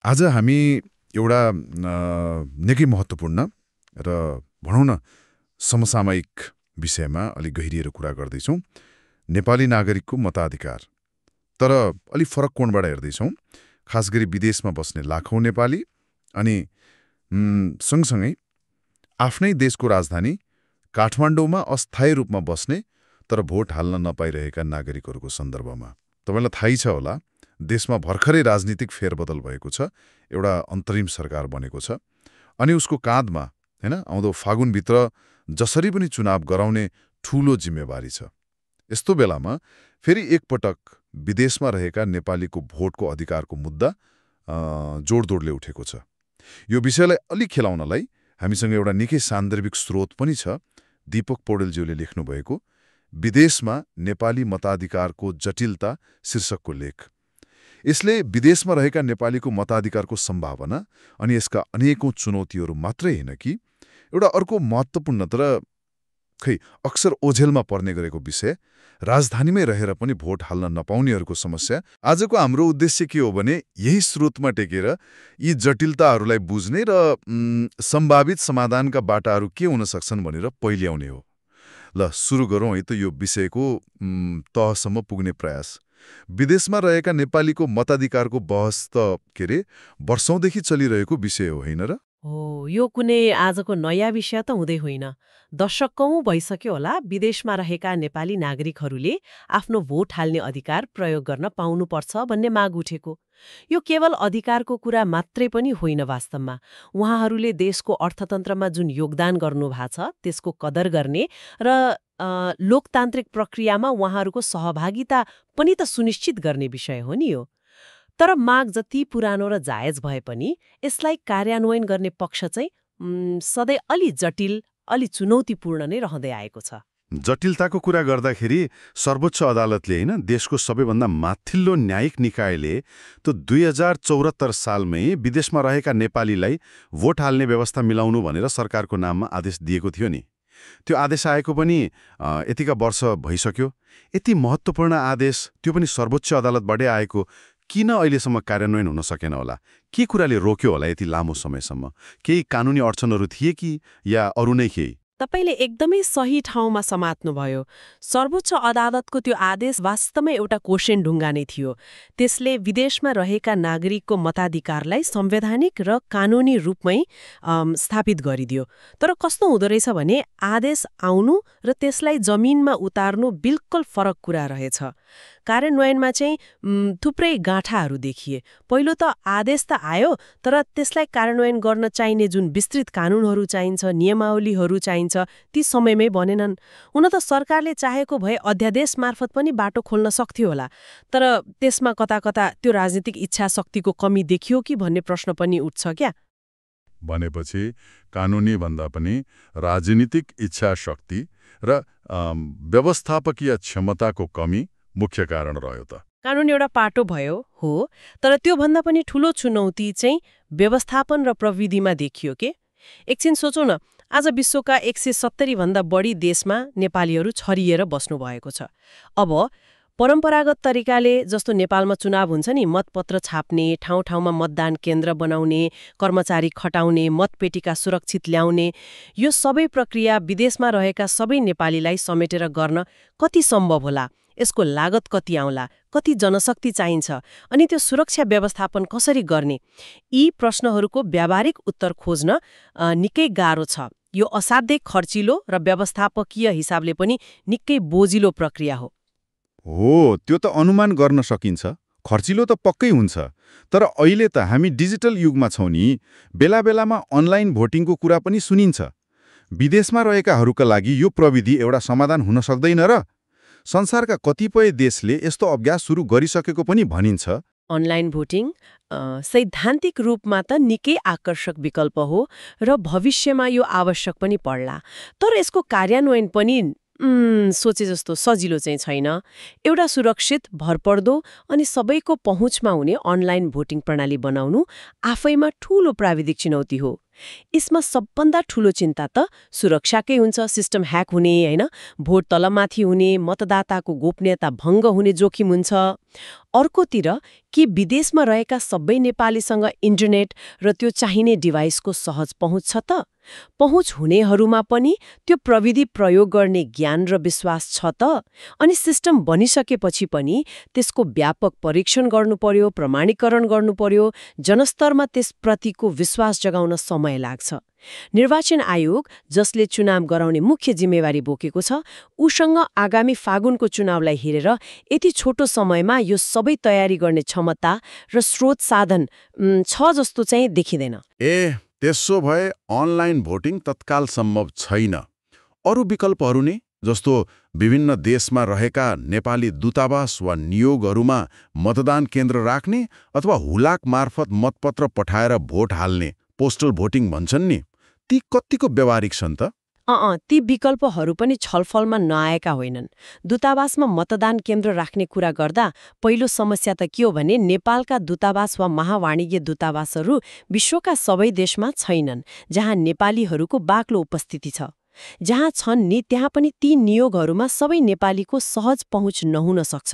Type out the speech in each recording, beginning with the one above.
आज हामी एउटा निकै महत्त्वपूर्ण र भनौँ न समसामयिक विषयमा अलिक गहिरिएर कुरा गर्दैछौँ। नेपाली नागरिकको मताधिकार। तर अलि फरक कोणबाट हेर्दैछौँ। खास गरी विदेशमा बस्ने लाखौँ नेपाली अनि सँगसँगै आफ्नै देशको राजधानी काठमाडौँमा अस्थायी रूपमा बस्ने तर भोट हाल्न नपाइरहेका नागरिकहरूको सन्दर्भमा। तपाईँलाई थाहै छ होला, देशमा भर्खरै राजनीतिक फेरबदल भएको छ, एउटा अन्तरिम सरकार बनेको छ अनि उसको काँधमा आउँदो फागुनभित्र जसरी पनि चुनाव गराउने ठूलो जिम्मेवारी छ। यस्तो बेलामा फेरि एकपटक विदेशमा रहेका नेपालीको भोटको अधिकारको मुद्दा जोडतोडले उठेको छ। यो विषयलाई अलिक खेलाउनलाई हामीसँग एउटा निकै सान्दर्भिक स्रोत पनि छ। दीपक पौडेलज्यूले लेख्नुभएको विदेशमा नेपाली मताधिकारको जटिलता शीर्षकको लेख। यसले विदेशमा रहेका नेपालीको मताधिकारको सम्भावना अनि यसका अनेकौं चुनौतीहरू मात्रै होइन कि एउटा अर्को महत्त्वपूर्ण तर अक्सर ओझेलमा पर्ने गरेको विषय, राजधानीमै रहेर पनि भोट हाल्न नपाउनेहरूको समस्या। आजको हाम्रो उद्देश्य के हो भने यही स्रोतमा टेकेर यी जटिलताहरूलाई बुझ्ने र सम्भावित समाधानका बाटाहरू के हुन सक्छन् भनेर पहिल्याउने हो। ल सुरु गरौँ है त यो विषयको तहसम्म पुग्ने प्रयास। विदेशमा रहेका नेपालीको मताधिकारको बहस त वर्षौंदेखि चलिरहेको विषय हो, होइन र? हो, यो कुनै आजको नयाँ विषय त हुँदै होइन। दशकौं भइसक्यो होला विदेशमा रहेका नेपाली नागरिकहरूले आफ्नो भोट हाल्ने अधिकार प्रयोग गर्न पाउनुपर्छ भन्ने माग उठेको। यो केवल अधिकारको कुरा मात्रै पनि होइन। वास्तवमा उहाँहरूले देशको अर्थतन्त्रमा जुन योगदान गर्नुभएको छ त्यसको कदर गर्ने र लोकतान्त्रिक प्रक्रियामा उहाँहरूको सहभागिता पनि त सुनिश्चित गर्ने विषय हो नि यो। तर माग जति पुरानो र जायज भए पनि यसलाई कार्यान्वयन गर्ने पक्ष चाहिँ सधैँ अलि जटिल, अलि चुनौतीपूर्ण नै रहँदै आएको छ। जटिलताको कुरा गर्दाखेरि सर्वोच्च अदालतले देशको सबैभन्दा माथिल्लो न्यायिक निकायले त 2074 सालमै विदेशमा रहेका नेपालीलाई भोट हाल्ने व्यवस्था मिलाउनु भनेर सरकारको नाममा आदेश दिएको थियो नि। त्यो आदेश आएको पनि यतिका वर्ष भइसक्यो। यति महत्त्वपूर्ण आदेश, त्यो पनि सर्वोच्च अदालतबाटै आएको, किन अहिलेसम्म कार्यान्वयन हुन सकेन होला? के कुराले रोक्यो होला यति लामो समयसम्म? केही कानुनी अडचनहरू थिए कि या अरू नै केही? तपाईले एकदमै सही ठाउँमा समात्नुभयो। सर्वोच्च अदालतको त्यो आदेश वास्तवमै एउटा कोशेन ढुङ्गा नै थियो। त्यसले विदेशमा रहेका नागरिकको मताधिकारलाई संवैधानिक र कानुनी रूपमै स्थापित गरिदियो। तर कस्तो हुँदो रहेछ भने आदेश आउनु र त्यसलाई जमिनमा उतार्नु बिल्कुल फरक कुरा रहेछ। कार्यान्वयनमा चाहिँ थुप्रै गाँठाहरू देखिए। पहिलो त आदेश त आयो, तर त्यसलाई कार्यान्वयन गर्न चाहिने जुन विस्तृत कानुनहरू चाहिन्छ, नियमावलीहरू चाहिन्छ, ती समयमै बनेनन्। हुन त सरकारले चाहेको भए अध्यादेश मार्फत पनि बाटो खोल्न सक्थ्यो होला, तर त्यसमा कता कता त्यो राजनीतिक इच्छा शक्तिको कमी देखियो कि भन्ने प्रश्न पनि उठ्छ क्या। भनेपछि कानुनी भन्दा पनि राजनीतिक इच्छा शक्ति र व्यवस्थापकीय क्षमताको कमी मुख्य कारण रह्यो त। कानुन एउटा पाटो भयो हो, तर त्यो भन्दा पनि ठूलो चुनौती चाहिँ व्यवस्थापन र प्रविधिमा देखियो के। एकछिन सोचौँ न, आज विश्वका 170 भन्दा बढी देशमा नेपालीहरू छरिएर बस्नु भएको छ। अब परम्परागत तरिकाले जस्तो नेपालमा चुनाव हुन्छ नि, मतपत्र छाप्ने, ठाउँ ठाउँमा मतदान केन्द्र बनाउने, कर्मचारी खटाउने, मतपेटिका सुरक्षित ल्याउने, यो सबै प्रक्रिया विदेशमा रहेका सबै नेपालीलाई समेटेर गर्न कति सम्भव होला? यसको लागत कति आउला? कति जनशक्ति चाहिन्छ? अनि त्यो सुरक्षा व्यवस्थापन कसरी गर्ने? यी प्रश्नहरूको व्यावहारिक उत्तर खोज्न निकै गाह्रो छ। यो असाध्यै खर्चिलो र व्यवस्थापकीय हिसाबले पनि निकै बोजिलो प्रक्रिया हो। हो, त्यो त अनुमान गर्न सकिन्छ। खर्चिलो त पक्कै हुन्छ। तर अहिले त हामी डिजिटल युगमा छौँ नि। बेला बेलामा अनलाइन भोटिङको कुरा पनि सुनिन्छ। विदेशमा रहेकाहरूका लागि यो प्रविधि एउटा समाधान हुन सक्दैन र? संसारका कतिपय देशले यस्तो अभ्यास सुरु गरिसकेको पनि भनिन्छ। अनलाइन भोटिङ सैद्धान्तिक रूपमा त निकै आकर्षक विकल्प हो र भविष्यमा यो आवश्यक पनि पर्ला। तर यसको कार्यान्वयन पनि सोचे जस्तो सजिलो चाहिँ छैन। एउटा सुरक्षित, भरपर्दो अनि सबैको पहुँचमा हुने अनलाइन भोटिङ प्रणाली बनाउनु आफैमा ठूलो प्राविधिक चुनौती हो। यसमा सबभन्दा ठूलो चिन्ता त सुरक्षाकै हुन्छ, सिस्टम ह्याक हुने होइन, भोट तलमाथि हुने, मतदाताको गोपनीयता भङ्ग हुने जोखिम हुन्छ। अर्कोतिर के विदेशमा रहेका सबै नेपालीसँग इन्टरनेट र त्यो चाहिने डिभाइसको सहज पहुँच छ त? पहुँच हुनेहरूमा पनि त्यो प्रविधि प्रयोग गर्ने ज्ञान र विश्वास छ त? अनि सिस्टम बनिसकेपछि पनि त्यसको व्यापक परीक्षण गर्नु पर्यो, प्रमाणीकरण गर्नु पर्यो, जनस्तरमा त्यसप्रतिको विश्वास जगाउन समय लाग्छ। निर्वाचन आयोग जसले चुनाव गराउने मुख्य जिम्मेवारी बोकेको छ, उसँग आगामी फागुनको चुनावलाई हेरेर यति छोटो समयमा यो सबै तयारी गर्ने क्षमता र स्रोत साधन छ जस्तो चाहिँ देखिँदैन। त्यसो भए अनलाइन भोटिङ तत्काल सम्भव छैन। अरू विकल्पहरू नै, जस्तो विभिन्न देशमा रहेका नेपाली दूतावास वा नियोगहरूमा मतदान केन्द्र राख्ने अथवा हुलाक मार्फत मतपत्र पठाएर भोट हाल्ने, पोस्टल भोटिङ भन्छन् नि, ती कतिको व्यावहारिक छन् त? ती विकल्पहरू पनि छलफलमा नआएका होइनन्। दूतावासमा मतदान केन्द्र राख्ने कुरा गर्दा पहिलो समस्या त के हो भने नेपालका दूतावास वा महावाणिज्य दूतावासहरू विश्वका सबै देशमा छैनन् जहाँ नेपालीहरूको बाक्लो उपस्थिति छ। जहाँ छन् नि त्यहाँ पनि ती नियोगहरूमा सबै नेपालीको सहज पहुँच नहुन सक्छ।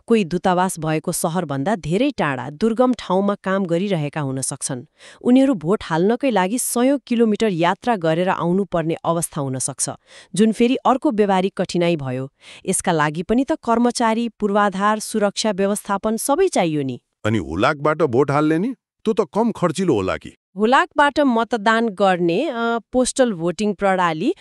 कोही दूतावास भएको सहरभन्दा धेरै टाढा दुर्गम ठाउँमा काम गरिरहेका हुन सक्छन्। उनीहरू भोट हाल्नकै लागि 100 किलोमिटर यात्रा गरेर आउनुपर्ने अवस्था हुन सक्छ, जुन फेरि अर्को व्यावहारिक कठिनाई भयो। यसका लागि पनि त कर्मचारी, पूर्वाधार, सुरक्षा व्यवस्थापन सबै चाहियो नि। अनि हुलाकबाट भोट हाल्ने नि, त्यो त कम खर्चिलो होला कि? हुलाकबाट मतदान गर्ने पोस्टल भोटिङ प्रणाली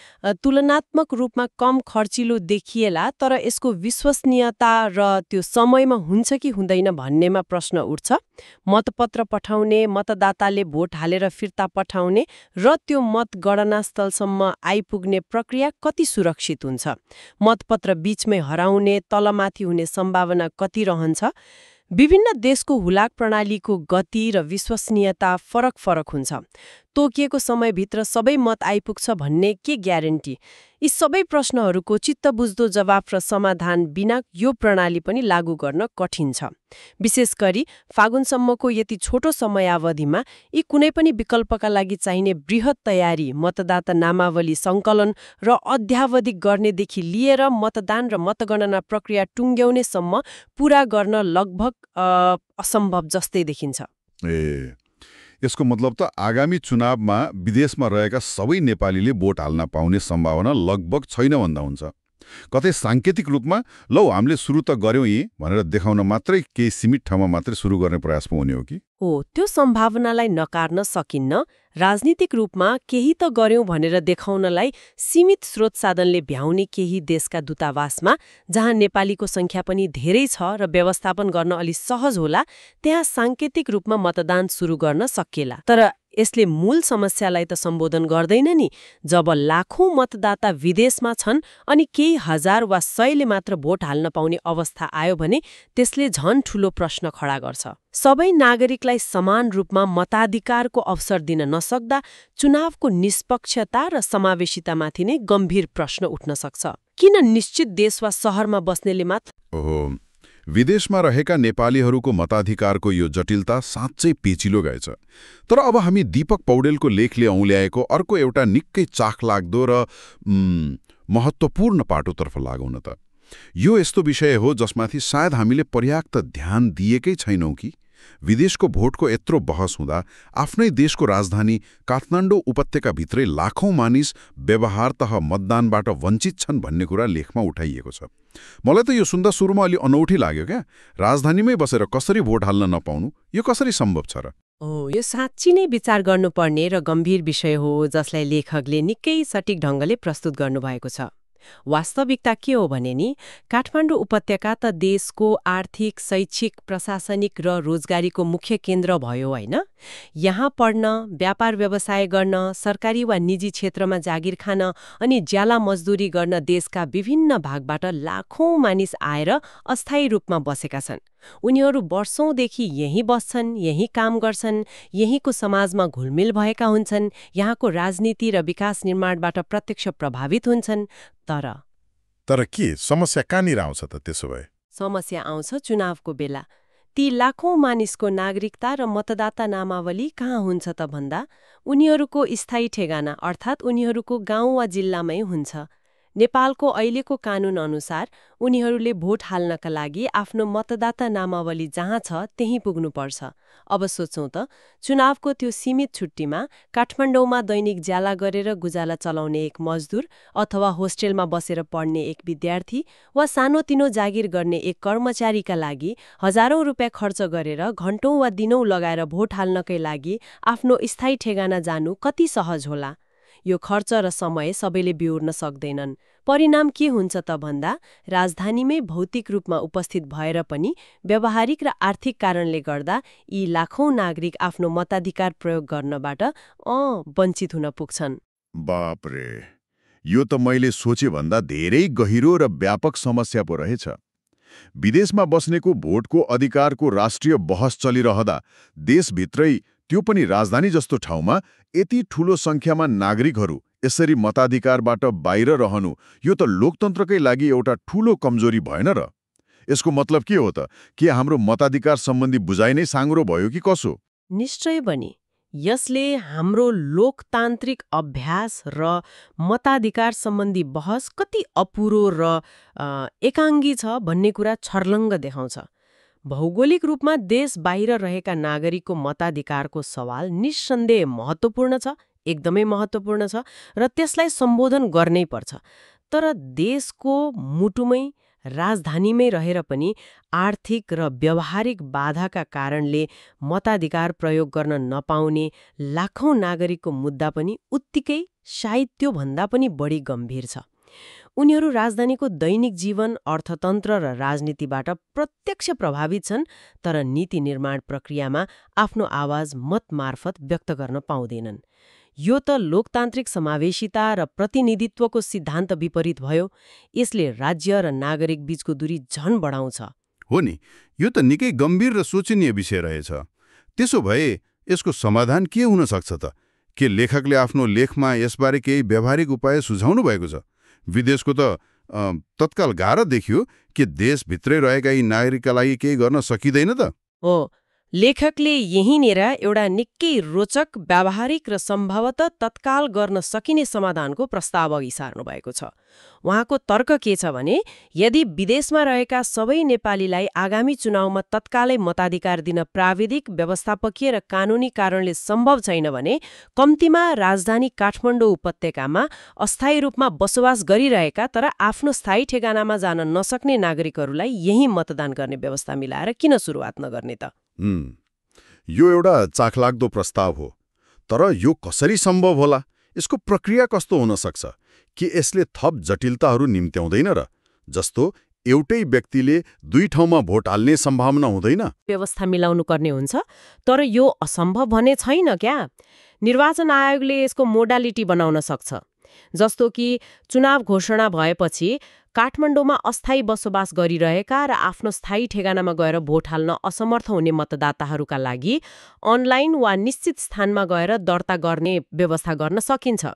तुलनात्मक रूपमा कम खर्चिलो देखिएला, तर यसको विश्वसनीयता र त्यो समयमा हुन्छ कि हुँदैन भन्नेमा प्रश्न उठ्छ। मतपत्र पठाउने, मतदाताले भोट हालेर फिर्ता पठाउने र त्यो मतगणना स्थलसम्म आइपुग्ने प्रक्रिया कति सुरक्षित हुन्छ? मतपत्र बीचमै हराउने, तलमाथि हुने सम्भावना कति रहन्छ? विभिन्न देशको हुलाक प्रणालीको गति र विश्वसनीयता फरक हुन्छ। तोकिएको समयभित्र सबै मत आइपुग्छ भन्ने के ग्यारेन्टी? यी सबै प्रश्नहरूको चित्तबुझ्दो जवाफ र समाधान बिना यो प्रणाली पनि लागू गर्न कठिन छ। विशेष गरी फागुनसम्मको यति छोटो समयावधिमा यी कुनै पनि विकल्पका लागि चाहिने बृहत तयारी, मतदाता नामावली सङ्कलन र अध्यावधि गर्नेदेखि लिएर मतदान र मतगणना प्रक्रिया टुङ्ग्याउनेसम्म पूरा गर्न लगभग असम्भव जस्तै देखिन्छ। यसको मतलब त आगामी चुनावमा विदेशमा रहेका सबै नेपालीले भोट हाल्न पाउने सम्भावना लगभग छैन भन्दा हुन्छ। कतै सांकेतिक रूपमा लौ हामीले सुरु त गर्यौं यी भनेर देखाउन मात्रै केही सीमित ठाउँमा मात्रै सुरु गर्ने प्रयास पो हुने हो कि? त्यो सम्भावनालाई नकार्न सकिन्न। राजनीतिक रूपमा केही त गर्यौं भनेर देखाउनलाई सीमित स्रोत साधनले भ्याउने केही देशका दूतावासमा, जहाँ नेपालीको संख्या पनि धेरै छ र व्यवस्थापन गर्न अलि सहज होला, त्यहाँ सांकेतिक रूपमा मतदान सुरु गर्न सकिएला। तर यसले मूल समस्यालाई त सम्बोधन गर्दैन नि। जब लाखौं मतदाता विदेशमा छन् अनि केही हजार वा 100ले मात्र भोट हाल्न पाउने अवस्था आयो भने त्यसले झन ठूलो प्रश्न खडा गर्छ। सबै नागरिकलाई समान रूपमा मताधिकारको अवसर दिन नसक्दा चुनावको निष्पक्षता र समावेशितामाथि नै गम्भीर प्रश्न उठ्न सक्छ। किन निश्चित देश वा शहरमा बस्नेले मात्र? विदेशमा रहेका नेपालीहरूको मताधिकारको यो जटिलता साँच्चै पेचिलो गएछ। तर अब हामी दीपक पौडेलको लेखले औँल्याएको अर्को एउटा निकै चाखलाग्दो र महत्त्वपूर्ण पाटोतर्फ लागौँ न त। यो यस्तो विषय हो जसमाथि सायद हामीले पर्याप्त ध्यान दिएकै छैनौँ कि? विदेशको भोटको यत्रो बहस हुँदा आफ्नै देशको राजधानी काठमाडौँ उपत्यकाभित्रै लाखौं मानिस व्यवहारतः मतदानबाट वञ्चित छन् भन्ने कुरा लेखमा उठाइएको छ। मलाई त यो सुन्दा सुरुमा अलि अनौठी लाग्यो क्या। राजधानीमै बसेर कसरी भोट हाल्न नपाउनु, यो कसरी सम्भव छ र? यो साँच्ची नै विचार गर्नुपर्ने र गम्भीर विषय हो, जसलाई लेखकले निकै सटिक ढङ्गले प्रस्तुत गर्नुभएको छ। वास्तविकता के हो भने नि, काठमाडौँ उपत्यका त देशको आर्थिक, शैक्षिक, प्रशासनिक र रोजगारीको मुख्य केन्द्र भयो होइन? यहाँ पढ्न, व्यापार व्यवसाय गर्न, सरकारी वा निजी क्षेत्रमा जागिर खान अनि ज्याला मजदुरी गर्न देशका विभिन्न भागबाट लाखौं मानिस आएर अस्थायी रूपमा बसेका छन्। उनीहरू वर्षौंदेखि यहीँ बस्छन्, यहीँ काम गर्छन्, यहीँको समाजमा घुलमिल भएका हुन्छन्, यहाँको राजनीति र विकास निर्माणबाट प्रत्यक्ष प्रभावित हुन्छन्। तर के समस्या कहाँनिर आउँछ त त्यसो भए? समस्या आउँछ चुनावको बेला। ती लाखौं मानिसको नागरिकता र मतदाता नामावली कहाँ हुन्छ त भन्दा उनीहरूको स्थायी ठेगाना अर्थात् उनीहरूको गाउँ वा जिल्लामै हुन्छ। नेपालको अहिलेको कानून अनुसार उनीहरूले भोट हाल्नका लागि आफ्नो मतदाता नामावली जहाँ छ त्यहीँ पुग्नुपर्छ। अब सोचौँ त, चुनावको त्यो सीमित छुट्टीमा काठमाडौँमा दैनिक ज्याला गरेर गुजाला चलाउने एक मजदुर अथवा होस्टेलमा बसेर पढ्ने एक विद्यार्थी वा सानोतिनो जागिर गर्ने एक कर्मचारीका लागि हजारौं रुपियाँ खर्च गरेर घण्टौं वा दिनौं लगाएर भोट हाल्नकै लागि आफ्नो स्थायी ठेगाना जानु कति सहज होला? यो खर्च र समय सबैले बिहोर्न सक्दैनन्। परिणाम के हुन्छ त भन्दा राजधानीमै भौतिक रूपमा उपस्थित भएर पनि व्यावहारिक र आर्थिक कारणले गर्दा यी लाखौं नागरिक आफ्नो मताधिकार प्रयोग गर्नबाट वञ्चित हुन पुग्छन्। बापरे, यो त मैले सोचे भन्दा धेरै गहिरो र व्यापक समस्या पो रहेछ। विदेशमा बस्नेको भोटको अधिकारको राष्ट्रिय बहस चलिरहँदा देशभित्रै, त्यो पनि राजधानी जस्तो ठाउँमा यति ठूलो संख्यामा नागरिकहरू यसरी मताधिकारबाट बाहिर रहनु, यो त लोकतन्त्रकै लागि एउटा ठूलो कमजोरी भएन र? यसको मतलब के हो त? के हाम्रो मताधिकार सम्बन्धी बुझाइ नै साँघुरो भयो कि कसो? निश्चय पनि यसले हाम्रो लोकतान्त्रिक अभ्यास र मताधिकार सम्बन्धी बहस कति अपुरो र एकाङ्गी छ भन्ने कुरा छर्लङ्ग देखाउँछ। भौगोलिक रूपमा देश बाहिर रहेका नागरिकको मताधिकारको सवाल निस्सन्देह महत्त्वपूर्ण छ, एकदमै महत्त्वपूर्ण छ र त्यसलाई सम्बोधन गर्नै पर्छ। तर देशको मुटुमै राजधानीमै रहेर पनि आर्थिक र व्यावहारिक बाधाका कारणले मताधिकार प्रयोग गर्न नपाउने लाखौं नागरिकको मुद्दा पनि उत्तिकै, सायद त्योभन्दा पनि बढी गम्भीर छ। उनीहरू राजधानीको दैनिक जीवन, अर्थतन्त्र र राजनीतिबाट प्रत्यक्ष प्रभावित छन्, तर नीति निर्माण प्रक्रियामा आफ्नो आवाज मत मार्फत व्यक्त गर्न पाउँदैनन्। यो त लोकतान्त्रिक समावेशिता र प्रतिनिधित्वको सिद्धान्त विपरीत भयो। यसले राज्य र नागरिक बीचको दूरी झन बढाउँछ। हो नि, यो त निकै गम्भीर र सोचनीय विषय रहेछ। त्यसो भए यसको समाधान के हुन सक्छ त? के लेखकले आफ्नो लेखमा यसबारे केही व्यावहारिक उपाय सुझाउनु भएको छ? विदेशको त तत्काल गाह्रो देखियो कि देशभित्रै रहेका यी नागरिकका लागि केही गर्न सकिँदैन त? हो, लेखकले यहीँनिर एउटा निकै रोचक, व्यावहारिक र सम्भवतः तत्काल गर्न सकिने समाधानको प्रस्ताव अघि सार्नु भएको छ। उहाँको तर्क के छ भने, यदि विदेशमा रहेका सबै नेपालीलाई आगामी चुनावमा तत्कालै मताधिकार दिन प्राविधिक, व्यवस्थापकीय र कानूनी कारणले सम्भव छैन भने कम्तीमा राजधानी काठमाडौँ उपत्यकामा अस्थायी रूपमा बसोबास गरिरहेका तर आफ्नो स्थायी ठेगानामा जान नसक्ने नागरिकहरूलाई यही मतदान गर्ने व्यवस्था मिलाएर किन सुरुवात नगर्ने त? यो एउटा चाखलाग्दो प्रस्ताव हो, तर यो कसरी सम्भव होला? यसको प्रक्रिया कस्तो हुन सक्छ? के यसले थप जटिलताहरू निम्त्याउँदैन र? जस्तो एउटै व्यक्तिले दुई ठाउँमा भोट हाल्ने सम्भावना हुँदैन? व्यवस्था मिलाउनु पर्ने हुन्छ, तर यो असम्भव भने छैन क्या। निर्वाचन आयोगले यसको मोडालिटी बनाउन सक्छ। जस्तो कि चुनाव घोषणा भएपछि काठमाडौँमा अस्थायी बसोबास गरिरहेका र आफ्नो स्थायी ठेगानामा गएर भोट हाल्न असमर्थ हुने मतदाताहरूका लागि अनलाइन वा निश्चित स्थानमा गएर दर्ता गर्ने व्यवस्था गर्न सकिन्छ।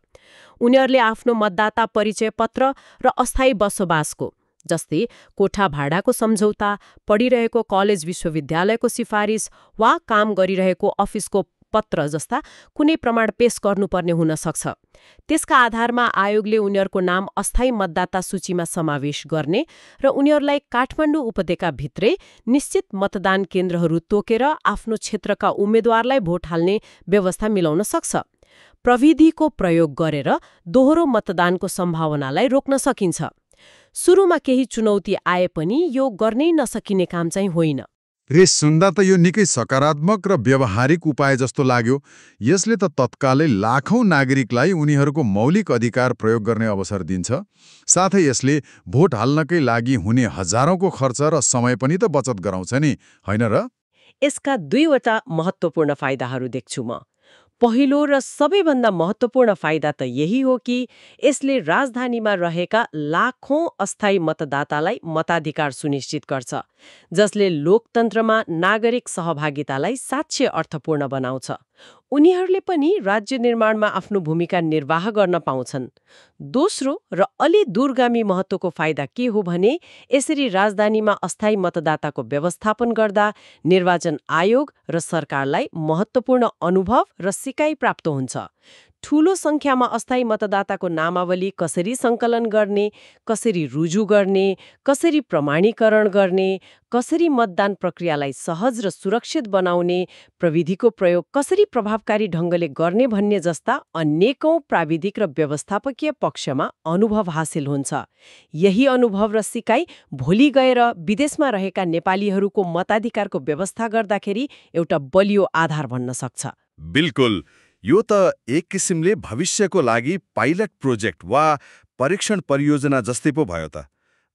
उनीहरूले आफ्नो मतदाता परिचय पत्र र अस्थायी बसोबासको, जस्तै कोठा भाडाको सम्झौता, पढिरहेको कलेज विश्वविद्यालयको सिफारिस वा काम गरिरहेको अफिसको पत्र जस्ता कुनै प्रमाण पेश गर्नुपर्ने हुन सक्छ। त्यसका आधारमा आयोगले उनीहरूको नाम अस्थायी मतदाता सूचीमा समावेश गर्ने र उनीहरूलाई काठमाडौँ उपत्यकाभित्रै निश्चित मतदान केन्द्रहरू तोकेर आफ्नो क्षेत्रका उम्मेद्वारलाई भोट हाल्ने व्यवस्था मिलाउन सक्छ। प्रविधिको प्रयोग गरेर दोहोरो मतदानको सम्भावनालाई रोक्न सकिन्छ। सुरुमा केही चुनौती आए पनि यो गर्नै नसकिने काम चाहिँ होइन। रे सुन्दा त यो निकै सकारात्मक र व्यावहारिक उपाय जस्तो लाग्यो। यसले त तत्कालै लाखौं नागरिकलाई उनीहरूको मौलिक अधिकार प्रयोग गर्ने अवसर दिन्छ। साथै यसले भोट हाल्नकै लागि हुने हजारौंको खर्च र समय पनि त बचत गराउँछ नि, होइन र? यसका दुईवटा महत्त्वपूर्ण फाइदाहरू देख्छु म। पहिलो र सबैभन्दा महत्त्वपूर्ण फाइदा त यही हो कि यसले राजधानीमा रहेका लाखौं अस्थायी मतदातालाई मताधिकार सुनिश्चित गर्छ, जसले लोकतन्त्रमा नागरिक सहभागितालाई साँच्चै अर्थपूर्ण बनाउँछ। उनीहरूले पनि राज्य निर्माणमा आफ्नो भूमिका निर्वाह गर्न पाउँछन्। दोस्रो र अलि दूरगामी महत्त्वको फाइदा के हो भने यसरी राजधानीमा अस्थायी मतदाताको व्यवस्थापन गर्दा निर्वाचन आयोग र सरकारलाई महत्त्वपूर्ण अनुभव र सिकाइ प्राप्त हुन्छ। ठूलो संख्यामा अस्थायी मतदाताको नामावली कसरी सङ्कलन गर्ने, कसरी रुजु गर्ने, कसरी प्रमाणीकरण गर्ने, कसरी मतदान प्रक्रियालाई सहज र सुरक्षित बनाउने, प्रविधिको प्रयोग कसरी प्रभावकारी ढङ्गले गर्ने भन्ने जस्ता अनेकौं प्राविधिक र व्यवस्थापकीय पक्षमा अनुभव हासिल हुन्छ। यही अनुभव र सिकाइ भोलि गएर विदेशमा रहेका नेपालीहरूको मताधिकारको व्यवस्था गर्दाखेरि एउटा बलियो आधार बन्न सक्छ। बिल्कुल, यो त एक किसिमले भविष्यको लागि पाइलट प्रोजेक्ट वा परीक्षण परियोजना जस्तै पो भयो त।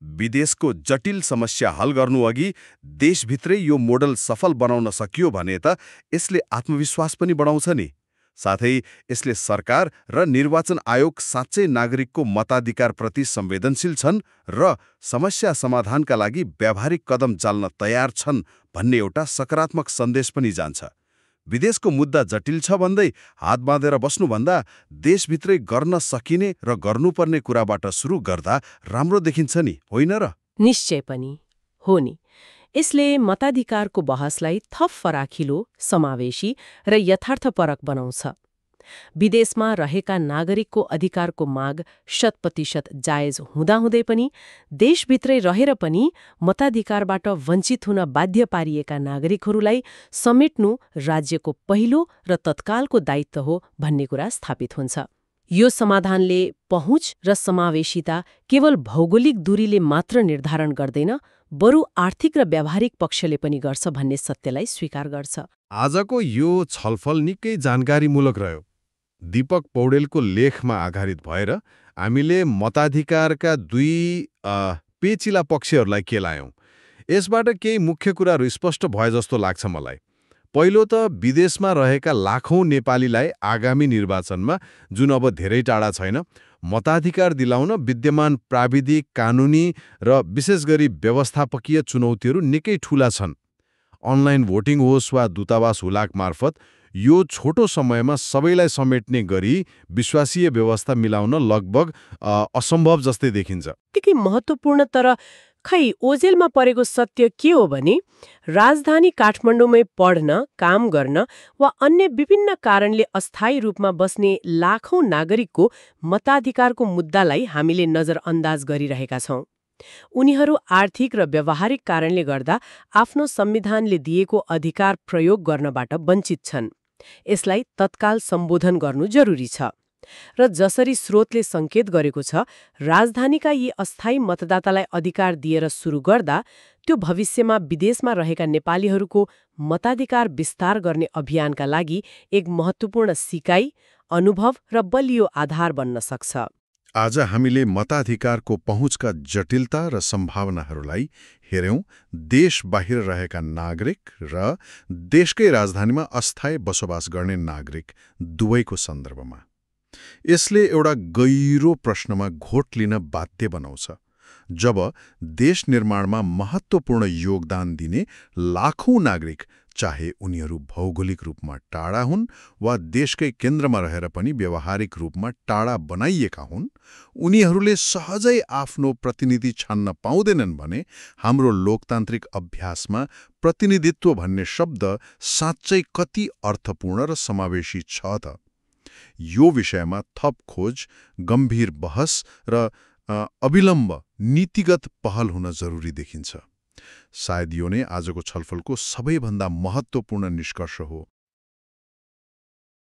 विदेशको जटिल समस्या हल गर्नुअघि देशभित्रै यो मोडल सफल बनाउन सकियो भने त यसले आत्मविश्वास पनि बढाउँछ नि। साथै यसले सरकार र निर्वाचन आयोग साँच्चै नागरिकको मताधिकारप्रति संवेदनशील छन् र समस्या समाधानका लागि व्यावहारिक कदम चाल्न तयार छन् भन्ने एउटा सकारात्मक सन्देश पनि जान्छ। विदेशको मुद्दा जटिल छ भन्दै हात बाँधेर बस्नुभन्दा देशभित्रै गर्न सकिने र गर्नुपर्ने कुराबाट सुरु गर्दा राम्रो देखिन्छ नि, होइन र? निश्चय पनि हो नि। यसले मताधिकारको बहसलाई थप फराकिलो, समावेशी र यथार्थपरक बनाउँछ। विदेशमा रहेका नागरिकको अधिकारको माग 100% जायज हुँदाहुँदै पनि देशभित्रै रहेर पनि मताधिकारबाट वञ्चित हुन बाध्य पारिएका नागरिकहरूलाई समेट्नु राज्यको पहिलो र तत्कालको दायित्व हो भन्ने कुरा स्थापित हुन्छ। यो समाधानले पहुँच र समावेशिता केवल भौगोलिक दूरीले मात्र निर्धारण गर्दैन, बरु आर्थिक र व्यावहारिक पक्षले पनि गर्छ भन्ने सत्यलाई स्वीकार गर्छ। आजको यो छलफल निकै जानकारीमूलक रह्यो। दीपक पौडेलको लेखमा आधारित भएर हामीले मताधिकारका दुई पेचिला पक्षहरूलाई केलायौं। यसबाट केही मुख्य कुराहरू स्पष्ट भए जस्तो लाग्छ मलाई। पहिलो त विदेशमा रहेका लाखौं नेपालीलाई आगामी निर्वाचनमा, जुन अब धेरै टाढा छैन, मताधिकार दिलाउन विद्यमान प्राविधिक, कानुनी र विशेष गरी व्यवस्थापकीय चुनौतीहरू निकै ठूला छन्। अनलाइन भोटिङ होस् वा दूतावास हुलाक मार्फत यो छोटो समयमा सबैलाई समेट्ने गरी विश्वासीय व्यवस्था मिलाउन लगभग असम्भव जस्तै देखिन्छ। त्यति महत्त्वपूर्ण, तर खै ओझेलमा परेको सत्य के हो भने राजधानी काठमाडौँमै पढ्न, काम गर्न वा अन्य विभिन्न कारणले अस्थायी रूपमा बस्ने लाखौं नागरिकको मताधिकारको मुद्दालाई हामीले नजरअन्दाज गरिरहेका छौं। उनीहरू आर्थिक र व्यावहारिक कारणले गर्दा आफ्नो संविधानले दिएको अधिकार प्रयोग गर्नबाट वञ्चित छन्। यसलाई तत्काल सम्बोधन गर्नु जरुरी छ। र जसरी स्रोतले संकेत गरेको छ, राजधानीका यी अस्थायी मतदातालाई अधिकार दिएर सुरु गर्दा त्यो भविष्यमा विदेशमा रहेका नेपालीहरूको मताधिकार विस्तार गर्ने अभियानका लागि एक महत्त्वपूर्ण सिकाइ, अनुभव र बलियो आधार बन्न सक्छ। आज हामीले मताधिकारको पहुँचका जटिलता र सम्भावनाहरूलाई हेर्यौं, देश बाहिर रहेका नागरिक र देशकै राजधानीमा अस्थायी बसोबास गर्ने नागरिक दुवैको सन्दर्भमा। यसले एउटा गहिरो प्रश्नमा घोट लिन बाध्य बनाउँछ। जब देश निर्माणमा महत्त्वपूर्ण योगदान दिने लाखौं नागरिक, चाहे उनीहरू भौगोलिक रूपमा टाढा हुन् वा देशकै केन्द्रमा रहेर पनि व्यावहारिक रूपमा टाढा बनाइएका हुन्, उनीहरूले सहजै आफ्नो प्रतिनिधि छान्न पाउँदैनन् भने हाम्रो लोकतान्त्रिक अभ्यासमा प्रतिनिधित्व भन्ने शब्द साँच्चै कति अर्थपूर्ण र समावेशी छ त? यो विषयमा थप खोज, गम्भीर बहस र अविलम्ब नीतिगत पहल हुन जरुरी देखिन्छ। सायद यो नै आजको छलफलको सबैभन्दा महत्त्वपूर्ण निष्कर्ष हो।